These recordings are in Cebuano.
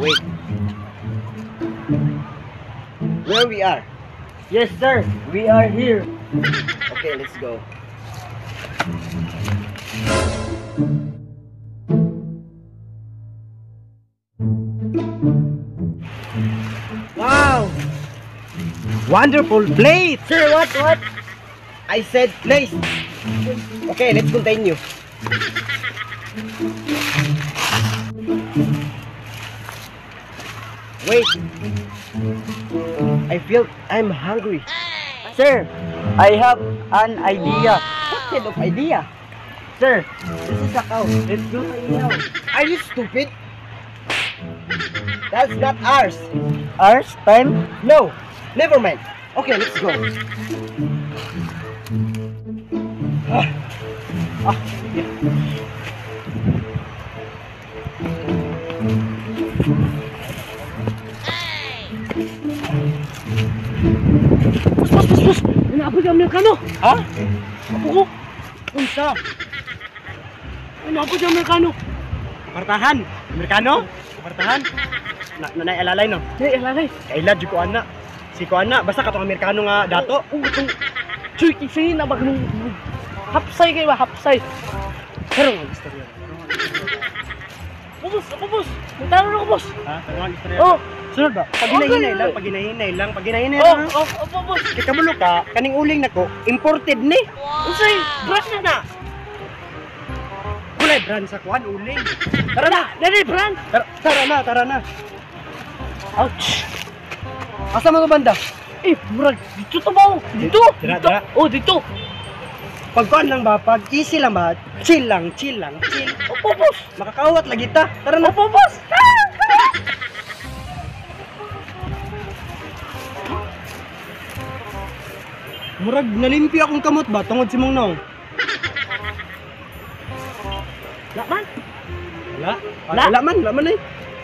Wait. Where we are? Yes, sir. We are here. Okay, let's go. Wow! Wonderful place! Sir, what? I said place. Okay, let's continue. Wait. I feel I'm hungry. Sir, I have an idea. What kind of idea? Sir, this is a cow. Let's go to Ihaw. Are you stupid? That's not ours. Ours time? No, never mind. Okay, let's go. Yeah. Bus, bus, bus. Inaabot yung Amerikano. Ha? Apo ko. Unsa? Inaabot yung Amerikano. Partahan. Amerikano? Partahan. Na nanay alalay no. Ay, alalay. Kaila jud ko ana. Si ko ana basta katong Amerikano nga dato. Oo, itong Chuy, kisingin na ba ganun? Hapsay kayo ba? Hapsay. Pero nga istorya. Ako, boss. Ako, boss. May tanong ako, boss. Ha? Tanong ang istorya. Oh. Sunod ba? Pag hinahinay Okay. lang, pag hinahinay lang, pag hinahinay Oh, lang. oh, oh, boss. Kay kabulo ka, kaning uling nako, imported ni. Unsay, brand na na. Walay brand sa kuan uling. Tara na. Dali, brand. Tara, tara na, tara na. Ouch. Asa mo to banda? Eh, murag, dito to ba? Dito. Dira, Dito. dira. Oh, dito. Pag kuan lang ba, pag easy lang ba, chill lang, chill lang, chill. Opo, boss. Makakawat lagi ta. Tara na. Opo, boss. Murag nalimpi akong kamot ba tungod si mong nong. Wala man. Wala. Wala. Wala man, wala man eh.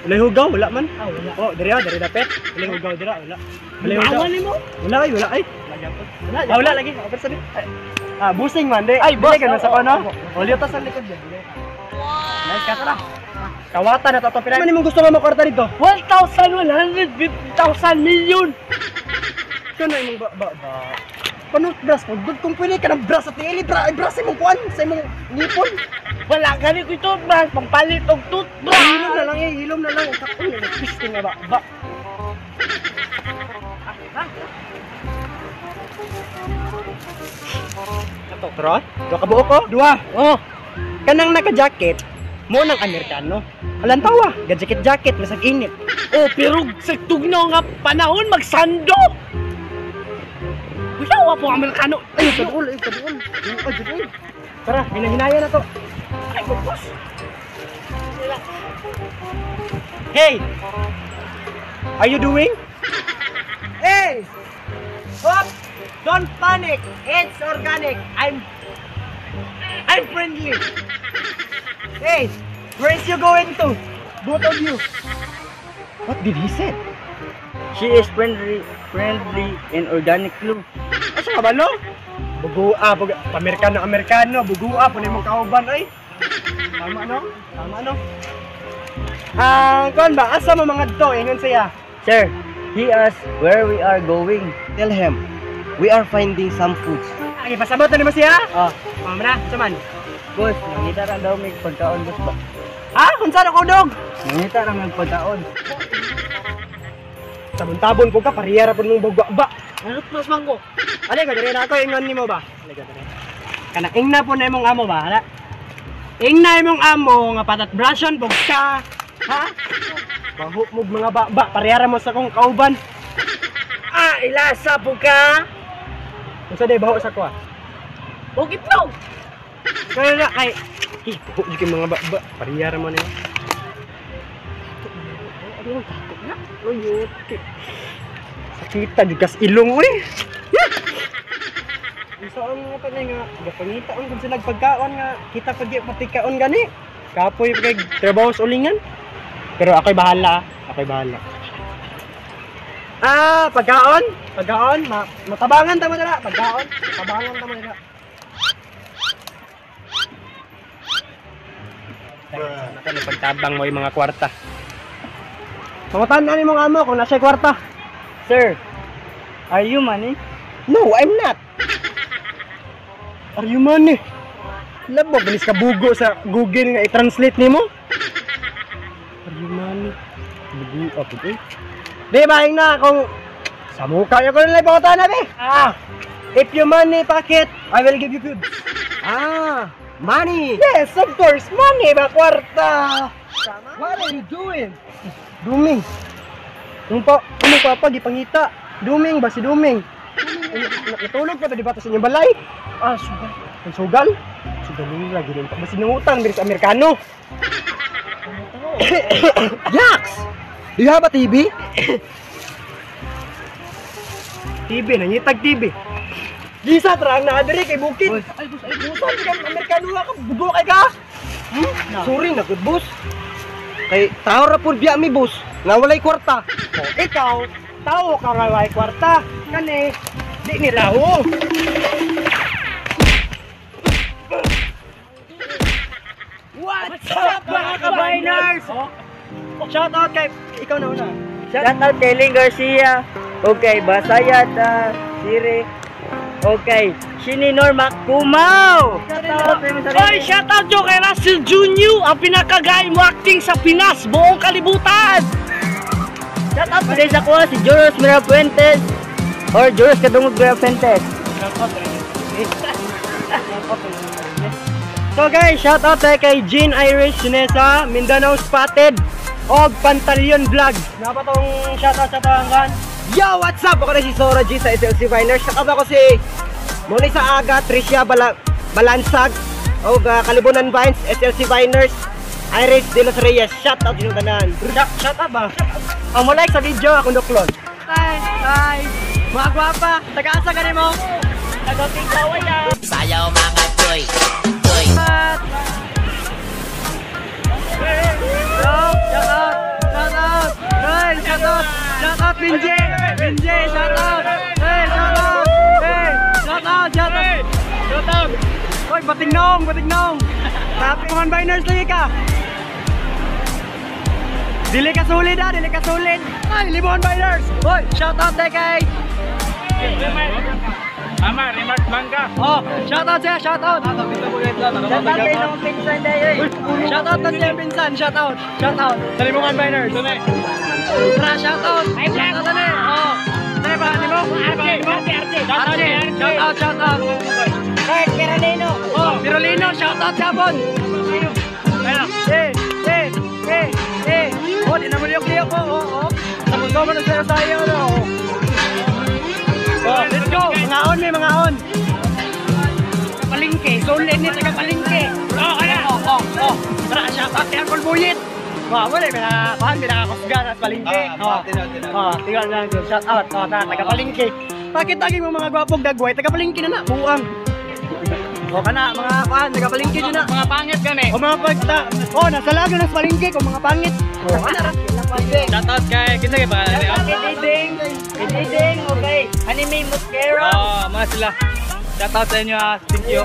Wala hugaw, wala man. Ah, wala. Oh, diri ah, diri dapit. Wala hugaw dira, wala. Wala hugaw. Awan nimo. Wala ay, wala ay. Wala gyapon. Wala. Ah, wala lagi. Oh, pero sabi. Ah, busing man di. Ay, boss. Dili ka na sa Oo, kono. oo, Olyo ta sa likod di. Nice ka tara. Kawata na to pila. Man imong gusto nga makwarta dito? 1,150,000 million. Kana imong ba ba ba. Panot bras ko, good kung pwede ka ng bras at niili bra, bras imong kuan sa imong ngipon. Wala gani ko toothbrush, pangpalit og toothbrush. Hilom na lang eh, hilom na lang. Uy, nagpiste nga ba? Ba. Ato, tro? Dua ka buok ko? Dua. Oh, Kanang naka-jacket, mo nang Amerikano. Alan tawa, ga-jacket-jacket, masag init. oh, pero sa tugnaw nga panahon magsando. Wala wa po Amerikano. Ay, kaduol, ay, kaduol. Ay, kaduol. Tara, hinahinaya na to. Ay, boss. Hey! Are you doing? Hey! Hop! Don't panic! It's organic! I'm friendly! Hey! Where is you going to? Both of you! What did he say? She is friendly, friendly and organic blue. Asa ka ba, no? Bugua, bug Amerikano, Amerikano, bugua, po na imong kauban, ay. Tama, no? Tama, no? Ah, kuan ba? Asa mo mga to? Ingon siya. Sir, he asked where we are going. Tell him, we are finding some foods. Ay, pasabot na nimo siya? Ah, Mama na, saman. boss, nangita ra daw may pagkaon, boss ba? Ha? Unsa na kudog? Nangita ra may pagkaon. Tabon-tabon po ka, pariyara po mong bugwa ba. Ano mas manggo? Ale ka diri na ako ingon nimo ba? Ale ka diri. Kana ingna po na imong amo ba? Hala. Ingna imong amo nga patat brushon bug ka. Ha? Baho mo mga baba, pariyara mo sa kong kauban. Ah, ilasa po ka. Unsa day baho sa ko? Og itlog. Kaya na kay eh, baho jud kay mga baba, pariyara mo na. Ano ang tato na? Uy, sakita jud kas ilong uy. Unsa ang mga tanay nga gapangita ang kung sila pagkaon nga kita pag patikaon gani. Kapoy pa kay trabaho sa ulingan. Pero ako'y bahala, ako'y bahala. Ah, pagkaon, pagkaon, matabangan ta mo dira, pagkaon, matabangan ta mo dira. Sana ka ni pagtabang mo yung mga kwarta. Pangutan na nimong amo kung nasa kwarta. Sir, are you money? No, I'm not. Are you money? Labo, bilis ka bugo sa Google nga i-translate nimo. Are you money? Bugo ako eh. Di ba na kung sa mukha ko na lang pangutan na be. Ah, if you money pocket, I will give you food. Ah, money. Yes, of course, money ba kwarta. What are you doing? Duming. Yung pa, ano papa gipangita. Duming ba si Duming? Natulog pa to di ba to sa inyong balay? Ah, sugal. Ang sugal? Sugal lagi rin pa. Basta nangutang diri sa Amerikano. Jax! Do you have a TV? TV, nangitag TV. Gisa tra ang naa diri kay bukid. Ay, boss, ay, boss. Busa ka Amerikano ka, bugo kay ka. Hmm? Sorry na good boss. Kay tao ra pud biya mi boss. Nga walay kwarta. Oh, ikaw, tao ka nga way kwarta. Kani, di ni tao. What's up mga kabiners? Shout out kay ikaw na una. Shout out kay Ling Garcia. Okay, Basayat Sire. Okay, Shini Norma Kumaw. Oy, shout out jo kay Russell Jr., ang pinakagay mo acting sa Pinas, buong kalibutan. Shout out pa sa kuha si Joros Mirafuentes or Joros Kadungog Mirafuentes. So guys, shout out tayo kay Jean Irish Sinesa, Mindanao Spotted, og Pantaleon Vlog. Napa tong shout out sa tawangkan? Yo, what's up? Ako na si Sora G sa SLC Viners. Nakaba ko si Moni sa Aga, Tricia Balansag, o Kalibunan Vines, SLC Viners, Iris De Los Reyes. Shout out yung tanan. Shout out ba? Ang mo like sa video, akong duklon. Hi, hi. Mga gwapa, taga-asa ka nimo? Sayaw mga choy, choy. Yo, shout out, shout out. Hey, shout out, shout out Binjay, Binjay, shout out. Hey, shout out. Hey, shout out, shout out. Shout out. Hoy, batingnong, batingnong. Tapi mga biners lagi ka. Dili ka sulid ah, dili ka sulid. Ay, Libon Biners. Hoy, shout out tayo kay Tama, remark bangka. Oh, shout out siya, shout out. Shout out kay Nong Pinsan dayo. Shout out na siya pinsan, shout out. Shout out. Sa Libongan Biners. Tara, shout out. Shout out na eh. Oh. Tara, pa mo? RJ, RJ. Shout out, shout out. Kurt Pirolino. Oh, Pirolino, shout out Japon. Eh, eh, eh, eh. Oh, di na muliyok-liyok ko. Oh, oh. Sa mundo mo na siya sayo no. Oh, let's go. Mga on, may mga on. Palingke, solid ni taga palingke. Oh, kaya. Oh, oh, oh. Tara, shout out kay Uncle Buyit. Wah, wala may nakakuhan, may nakakusga sa palingke. Oh, oh, tingnan lang, shout out. Oh, tara, taga palingke. Bakit taging mo mga gwapog dagway, taga palingke na na, buang. O kana, mga kuhan, taga palingke dyan na. Mga pangit gani. O mga pagta, oh, nasa lago na sa palingke kung mga pangit. O, kana ra. Shout out kay kinsa kay pangalan niya? Kay Diding. Kay Diding, okay. Anime Mosquera. Oh, mga sila. Shout out sa inyo ah. Thank you.